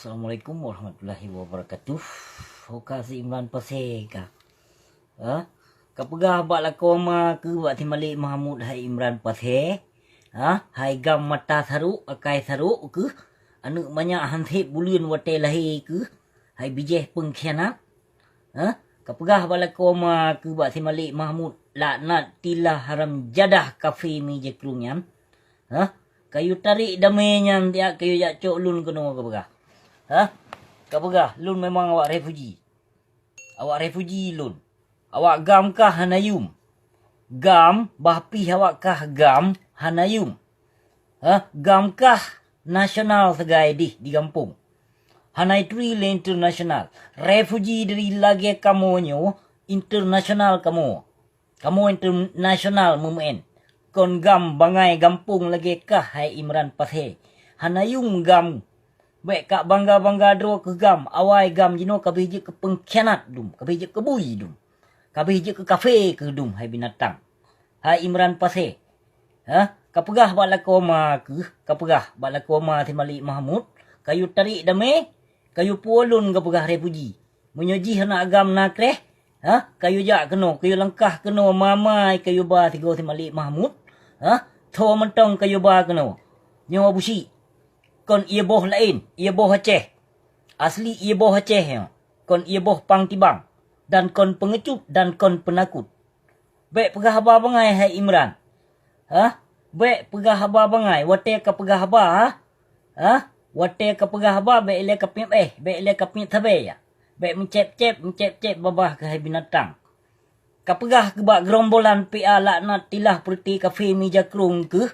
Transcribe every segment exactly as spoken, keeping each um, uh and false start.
Assalamualaikum warahmatullahi wabarakatuh. Ho ka si Imran Pasé ka. Ha? Ka peugah bak lakoe ma keuh bak si Malik Mahmud hai Imran Pasé. Ha? Hai GAM mata sarok, akai sarok keuh. Aneuk manyak han sép buleuen watée lahé keuh. Hai bijéh peungkhianat. Ha? Ka peugah bak lakoe ma keuh bak si Malik Mahmud laknat tilah haram jadah kafé mi jakrong nyan. Ha? Kayue tarek damé nyan tiak kayue jak cok lôn keunoe ka peugah. Ha? Ka peugah lôn memang awak refuji. Awak refuji lôn. Awak GAM kah hana yum. GAM, bah pih awak kah GAM hana yum. Ha? GAM kah nasional sagai dih di gampông. Hana ituri lé internasional. Refuji dari lagée kamoe nyoe internasional kamoe. Kamoe internasional meumeuén. Kon GAM bangai gampông lagée kah hai Imran Pasé. Hana yum GAM. Bék kak bangga-bangga droe keu GAM. Awai GAM jinoe kabéh jeuet keu peungkhianat dum, kabéh jeuet keu bui dum. Kabéh jeuet keu kafé keu dum hai binatang. Hai Imran Pasé. Ha? Ka peugah bak lakoe ma keuh, ka peugah bak lakoe ma si Malik Mahmud, kayue tarek damé, kayue puwoe lôn ka peugah refuji. Meunyoe jih aneuk GAM na kréh, ha, kayue jak keunoe, kayue langkah keunoe, mamai kayue ba sigoe si Malik Mahmud, ha, tho mantong kayue ba keunoe. Nyoe Abusyik, kon ie boh laén, ie boh Aceh. Asli ie boh Aceh nyoe, kon ie boh pang tibang, dan kon peungeucut dan kon peunakot. Bék peugah haba bangai hai Imran. Hah? Bék peugah haba bangai watée ka peugah haba, ha? Hah? Watée ka peugah haba bék ilée ka piep éh, bék ilée ka piep sabé ya. Bék meucép-cép, meucép-cép babah keuhai binatang. Ka peugah keubak geurombolan P A laknat tilah peureuté kafé mi jakrong keuh,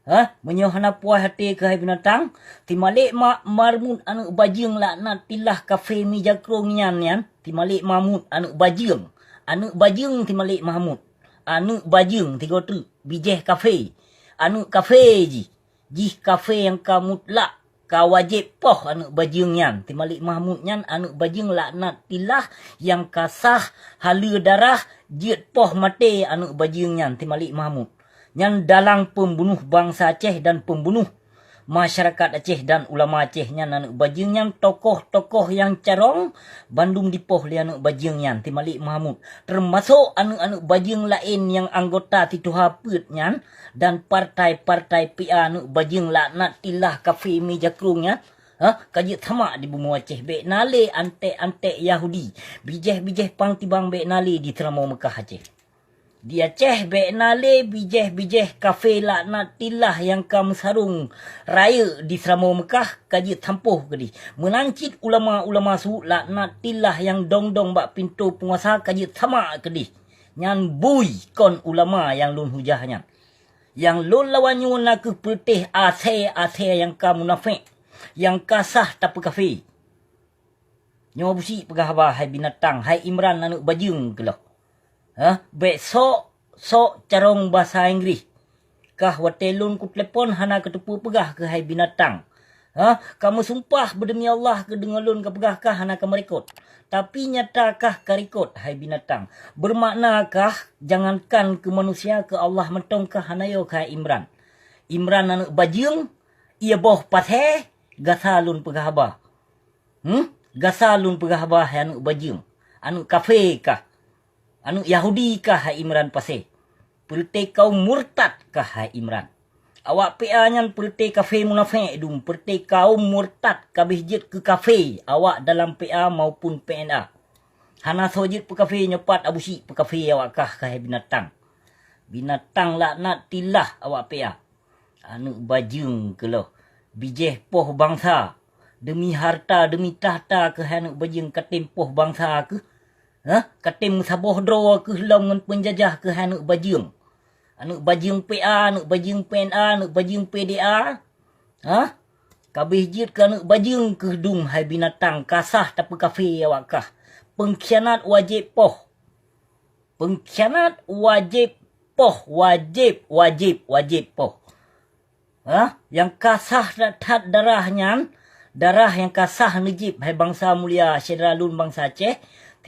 ha? Meunyoe hana puas até keuhai binatang, si Malik Mak Marmut aneuëk bajeueng laknat tilah kafé mi jakrong nyan nyan, si Malik Mahmud aneuëk bajeueng, aneuëk bajeueng si Malik Mahmud, aneuëk bajeueng sigoe teuk bijéh kafé, aneuëk kafé jih, jih kafé nyang ka mutlak ka wajéb poh aneuëk bajeueng nyan, si Malik Mahmud nyan aneuëk bajeueng laknat tilah nyang ka sah haleue darah jeuet poh maté aneuëk bajeueng nyan si Malik Mahmud. Nyan dalang peumbunoh bansa Aceh dan peumbunoh masyarakat Aceh dan ulama Aceh nyan aneuëk bajeueng nyan tokoh-tokoh nyang carông bandum dipoh lé aneuëk bajeueng nyan si Malik Mahmud, teumasok aneuëk-aneuëk bajeueng laén nyang anggota si tuha peuet nyan dan partai-partai P A aneuëk bajeueng laknat tilah kafé mi jakrong nyan, ha, ka jeuet samak di bumoe Aceh. Bék na lé anték-anték Yahudi, bijéh-bijéh pang tibang bék na lé di Seuramoe Meukah Aceh. Di Aceh bék na lé bijéh-bijéh kafé laknat tilah nyang ka meusarong rayeuk di Seuramoe Meukah ka jeuet sampôh keudeh. Meunan cit ulama-ulama su laknat tilah nyang dong-dong bak pintoe peunguasa ka jeuet samak keudeh. Nyan bui kon ulama nyang lôn hujah nyan. Nyang lôn lawan nyoe na kheueh peureuteh asée-asée nyang ka munafék, nyang ka sah tapeukafé. Nyoe Abusyik peugah haba hai binatang, hai Imran aneuëk bajeueng keulôh. Hah? Bék sok, sok carông basa Inggréh. Kah watée lôn kutelepon hana kateupeue peugah keuhai binatang. Hah? Ka meusumpah beudeumi Allah keu deungon lôn ka peugah kah hana ka meurekot. Tapi nyata kah ka rekot hai binatang. Beumakna kah jangankan keu manusia keu Allah mantong kah hana yo keuhai Imran. Imran aneuëk bajeueng, ie boh pathé, gasa lôn peugah haba. Hmm? Gasa lôn peugah haba hai aneuëk bajeueng, aneuëk kafé kah, aneuëk Yahudi kah hai Imran Pasé. Peureuteh kaum murtad kah hai Imran. Awak P A nyan peureuteh kafé munafék dum, peureuteh kaum murtad kabéh jeuet keu kafé awak dalam P A maupun P N A. Hana soe jeuet peukafé nyoe pat Abusyik peukafé awak kah keuhai binatang. Binatang laknat tilah awak P A. Aneuëk bajeueng keulôh, bijéh poh bansa, deumi harta, deumi takhta keuhai aneuëk bajeueng katem poh bansa keuh. Hah? Katem meusaboh droe keuh lom ngon peunjajah keuhai aneuëk bajeueng. Aneuëk bajeueng P A, aneuëk bajeueng P N A, aneuëk bajeueng P D A. Hah? Kabéh jeuet keu aneuëk bajeueng keuh dum hai binatang ka sah tapeukafé awak kah. Peungkhianat wajéb poh. Peungkhianat wajéb poh, wajéb, wajéb, wajéb poh. Hah? Nyang ka sah that-that darah nyan, darah nyang ka sah neujéb hai bansa mulia syedara lôn bansa Aceh,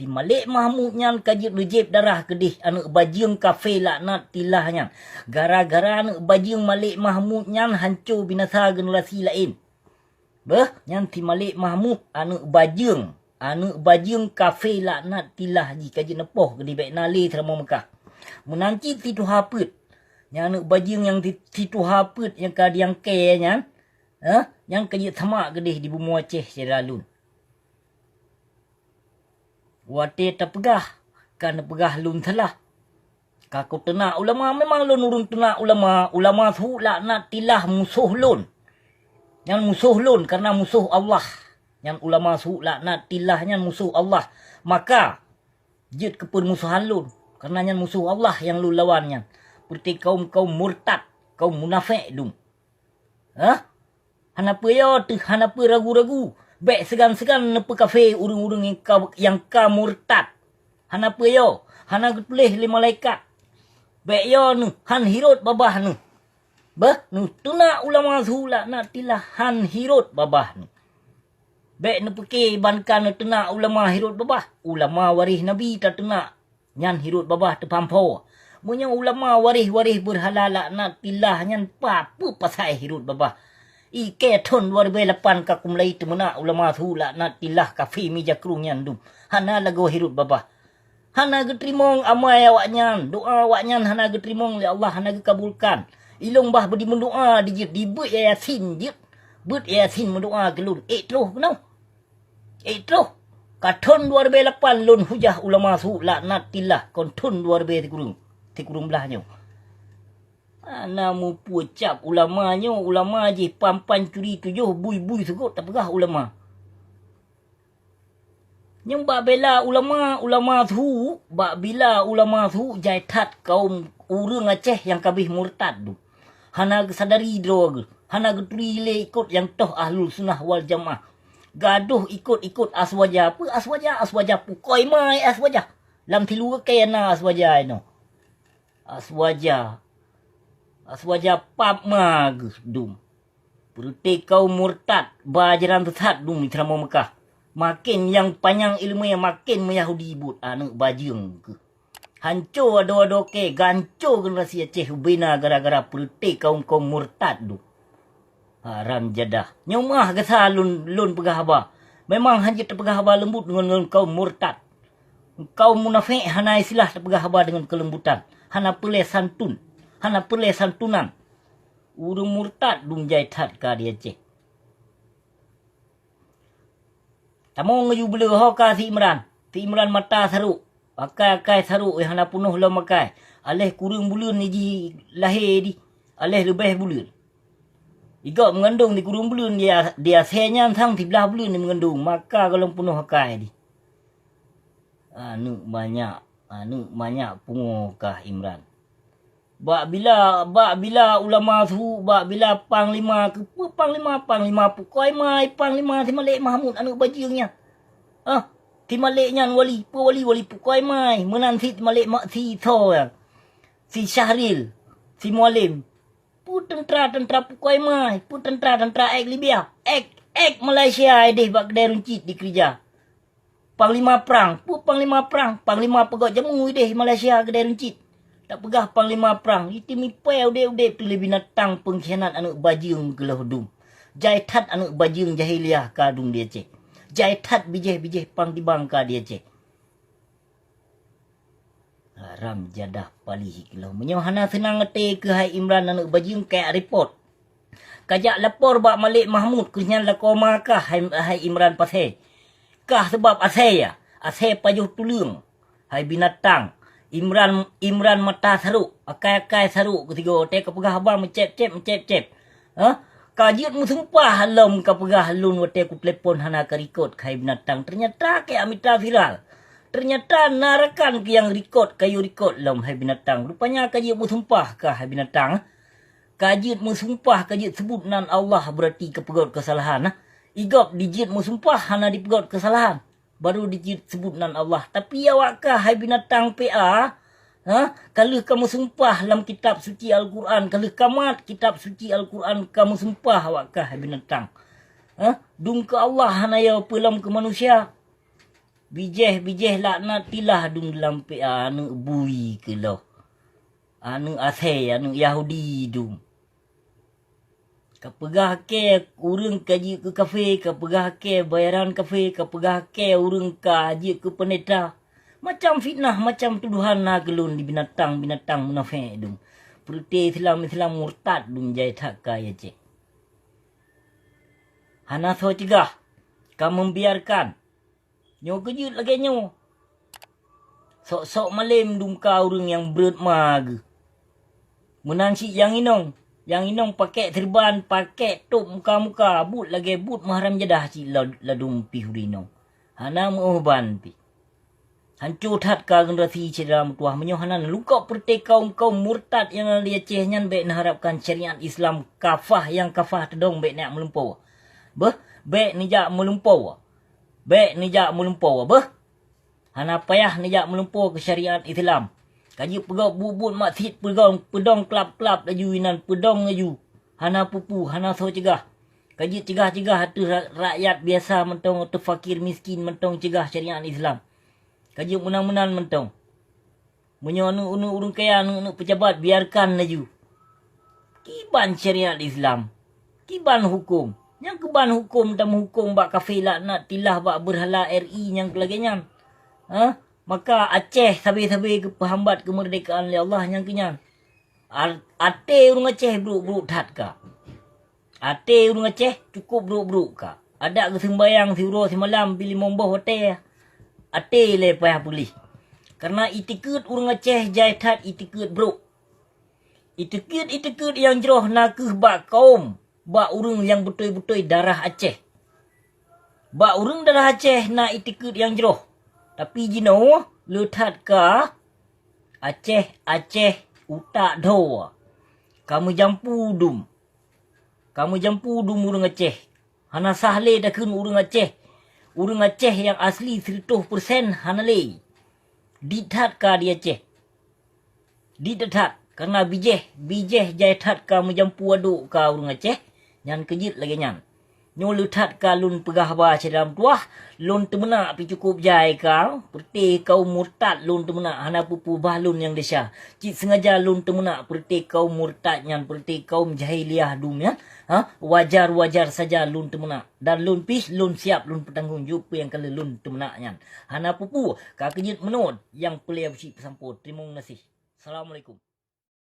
si Malik Mahmud nyan ka jeuet neujéb darah keudeh aneuëk bajeueng kafé laknat tilah nyan. Gara-gara aneuëk bajeueng Malik Mahmud nyan hanco binasa generasi laén. Beuh, nyan si Malik Mahmud, aneuëk bajeueng. Aneuëk bajeueng kafé laknatillah jih ka jeuet neupoh keudeh, bék na lé seuramoe Meukah. Meunan cit si tuha peuet. Nyan aneuëk bajeueng nyang si, si tuha peuet nyang ka diangkée nyan, eh, nyan ka jeuet samak keudeh di bumoe Aceh syedara lôn. Watée tapeugah, ka neupeugah lôn salah. Ka kuteunak ulama, memang lôn ureuëng teunak ulama. Ulama su laknatillah musoh lôn. Nyan musoh lôn kareuna musoh Allah. Nyan ulama su laknatillah nyan musoh Allah. Maka, jeuet keu peurmusohan lôn, kareuna nyan musoh Allah nyang lôn lawan nyan. Peureuté kaum-kaum murtad, kaum munafék dum. Hah? Hana peue yo teuh, hana peue ragu-ragu. Bék seugan-seugan neupeukafé ureuëng-ureuëng nyang ka, nyang ka murtad. Hana peue yo, hana geutuléh lé malaikat. Bék yo neuh, han hirot babah neuh. Beuh, neuh teunak ulama su laknatillah han hirot babah neuh. Bék neupeuké ban ka neuteunak ulama hirot babah. Ulama waréh Nabi tateunak. Nyan hirot babah teupampo. Meunyoe ulama waréh-waréh beurhala laknatillah nyan pa peue pasai hirot babah. Ikée thon dua ribée lapan ka kumulai teumeunak ulama su laknatillah kafé mija krueng nyan dum. Hana lagoe hirot babah. Hana geuteurimong amai awaknyan, doa awaknyan hana geuteurimong lé Allah, hana geukabulkan. Ilong bah beudi meudoa dijeuet, dibeuet Yasin jeuet. Beuet Yasin meudoa keu lôn. Ék troh keunoe. Ék troh, ka thon dua ribée lapan lôn hujah ulama su laknatillah kon thon dua ribée sikureueng, sikureueng blaih nyoe. Hana mupeue cap ulama nyoe, ulama jih pam-pam curi tujoh, bui-bui seugot tapeugah ulama. Nyang bak bela ulama, ulama su, bak bila ulama su jai that kaum ureuëng Aceh nyang ka abéh murtad dum. Hana geusadari droe geuh, hana geuturi lé ikot nyang toh Ahlus Sunnah wal Jamaah. Gadoh ikot-ikot Aswaja. Peue Aswaja? Aswaja pukoi mai Aswaja. Lam tilu kée na Aswaja inoe. Aswaja. Aswaja pap ma geuh dum. Peureuté kaum murtad, ba ajaran sesat dum di seuramoe Meukah. Maken nyang panyang iéleumé, maken meuyahudi buet aneuëk bajeueng keuh. Hanco adoe-adoe kée, ganco generasi Aceh ubena gara-gara peureuté kaum-kaum murtad dum. Haram jadah. Nyoe meuah gasa lôn, lôn peugah haba. Memang hana jeuet tapeugah haba leumbut deungon, deungon kaum murtad. Kaum munafék hana istilah tapeugah haba deungon keuleumbutan. Hana peureulée santun. Hana peureulée santunan. Ureuëng murtad dum jai that ka di Aceh. Tamong ngeuyue bleue ho ka si Imran. Si Imran mata sarok. Akai-akai sarok nyang hana peunoh lom akai. Aléh kureueng buleuen jih lahé di. Aléh leubeh buleuen. Igob meugandong di kureueng buleuen di, di asée nyan sang siblaih buleuen di meugandong. Maka gohlom peunoh akai di. Aneuëk manyak, aneuëk manyak pungo kah Imran. Bak bila, bak bila ulama su, bak bila panglima keupeue panglima, panglima pukoi mai, panglima si Malik Mahmud aneuëk bajeueng nyan. Ah, si Malik nyan wali, peue wali, wali pukoi mai, meunan si Malik ma-, si soe nyan. Si Syahril, si Mualem. Peue teuntra-teuntra pukoi mai, peue teuntra-teuntra ék Libya, ék, ék Malaysia ideh bak keudée runcit dikeureuja. Panglima prang, peue panglima prang? Panglima peugöt jameun ideh Malaysia keudée runcit. Tapeugah panglima prang, item ipée udeb-udeb tu lé binatang peungkhianat aneuëk bajeueng keuloh dum. Jai that aneuëk bajeueng jahiliah ka dum di Aceh. Jai that bijéh-bijéh pang tibang ka di Aceh. Haram jadah palih keuloh. Meunyoe hana seunang até keuhai Imran aneuëk bajeueng, kajak repot. Kajak lapor bak Malik Mahmud, keu nyan lakoe ma kah hai, hai Imran pasé. Kah seubab asée ya, asée pajoh tuleueng. Hai binatang, Imran, Imran mata sarok, akai-akai sarok keu sigoe, watée kapeugah haba meucéb-céb, meucéb-céb. Hah? Ka jeuet meusumpah lom kapeugah lôn watée kutelepon hana kareukot keuhai binatang. Teunyata kajak mita viral. Teunyata na rakan keuh nyang reukot, kayue reukot lom hai binatang. Rupanya ka jeuet meusumpah kah hai binatang. Ka jeuet meusumpah, ka jeuet seubut nan Allah, beurati kapeugöt keusalahan. Igob dijeuet meusumpah hana dipeugöt keusalahan. Baru dijeuet seubut nan Allah. Tapi awak kah hai binatang P A, ha? Ka lheueh kamoe sumpah lam kitab suci Al-Qur'an, ka lheueh kamat kitab suci Al-Qur'an kamoe sumpah awak kah hai binatang. Ha? Dum keu Allah hana yo peue lom keu manusia. Bijéh-bijéh laknatillah dum lam P A aneuëk bui keuloh. Aneuëk asée, aneuëk Yahudi dum. Ka peugah kée ureuëng ka jeuet keu kafé, ka peugah kée bayaran kafé, ka peugah kée ureuëng ka jeuet keu peundeta. Macam fitnah, macam tuduhan na keu lôn di binatang-binatang munafék dum. Peureuté Islam-Islam murtad dum jai that ka ya cék. Hana soe cegah, ka membiarkan. Nyoe keujeuet lagée nyoe. Sok-sok malém dum ka ureuëng nyang breuet ma geuh. Meunan cit nyang inong, nyang inong pakek sirban, pakek tôb muka-muka, buet lagée buet meuharam jadah cit la-, ladum pih ureuëng inong. Hana meuoh ban pih. Hanco that ka generasi syedara meutuwah meunyoe hana neulungkok peureuté kaum-kaum murtad nyang na di Aceh nyan bék neuharapkan syariat Islam kafah nyang kafah teudong bék neujak meulumpoe. Beuh, bék neujak meulumpoe. Bék neujak meulumpoe, beuh. Hana payah neujak meulumpoe keu syariat Islam. Ka jeuet peugah buet-buet maksiet peudong, peudong klab-klab laju inan peudong laju. Hana pupu, hana soe cegah. Ka jeuet cegah-cegah ateueh ra-, rakyat biasa mantong, ateueh fakir miskin mantong cegah syariat Islam. Ka jeuet meunan-meunan mantong. Meunyoe aneuk-aneuk ureuëng kaya, aneuk-aneuk pejabat, biarkan laju. Kiban syariat Islam? Kiban huköm? Nyang keuban huköm tameuhuköm bak kafé laknat tilah bak beurhala R I nyang keu lagée nyan. Ha? Maka Aceh sabe-sabe geupeuhambat keumeurdekaan lé Allah nyang keu nyan. Ar-, até ureuëng Aceh brok-brok that ka. Até ureuëng Aceh cukôp brok-brok ka. Adak geuseumbayang siuroe simalam pih limong boh watée. Até lé payah puléh. Kareuna itikeuet ureuëng Aceh jai that itikeuet brok. Itikeuet-itikeuet nyang jroh na kheueh bak kaum, bak ureuëng nyang beutôi-beutôi darah Aceh. Bak ureuëng darah Aceh na itikeuet nyang jroh. Tapi jinoe le that ka Aceh, Aceh utak dhoe. Ka meujampu dum. Ka meujampu dum ureuëng Aceh. Hana sah lé takheun ureuëng Aceh. Ureuëng Aceh nyang asli sireutoh persen hana lé. Dit that ka di Aceh. Dit that, kareuna bijéh, bijéh jai that ka meujampu aduk ka ureuëng Aceh, nyan keujeuet lagée nyan. Nyoe le that ka lôn peugah haba syedara meutuwah, lôn teumeunak pih cukôp jai ka, peureuté kaum murtad lôn teumeunak hana peue-peue bah lôn nyang desya. Cit seungaja lôn teumeunak peureuté kaum murtad nyan, peureuté kaum jahiliah dum nyan. Ha, wajar-wajar saja lôn teumeunak. Dan lôn pih, lôn siab lôn peutanggong jaweueb peue nyang ka lheueh lôn teumeunak nyan. Hana peue-peue, ka keujeuet meunoe nyang peulée Abusyik peusampoe. Teurimong gaséh. Assalamualaikum.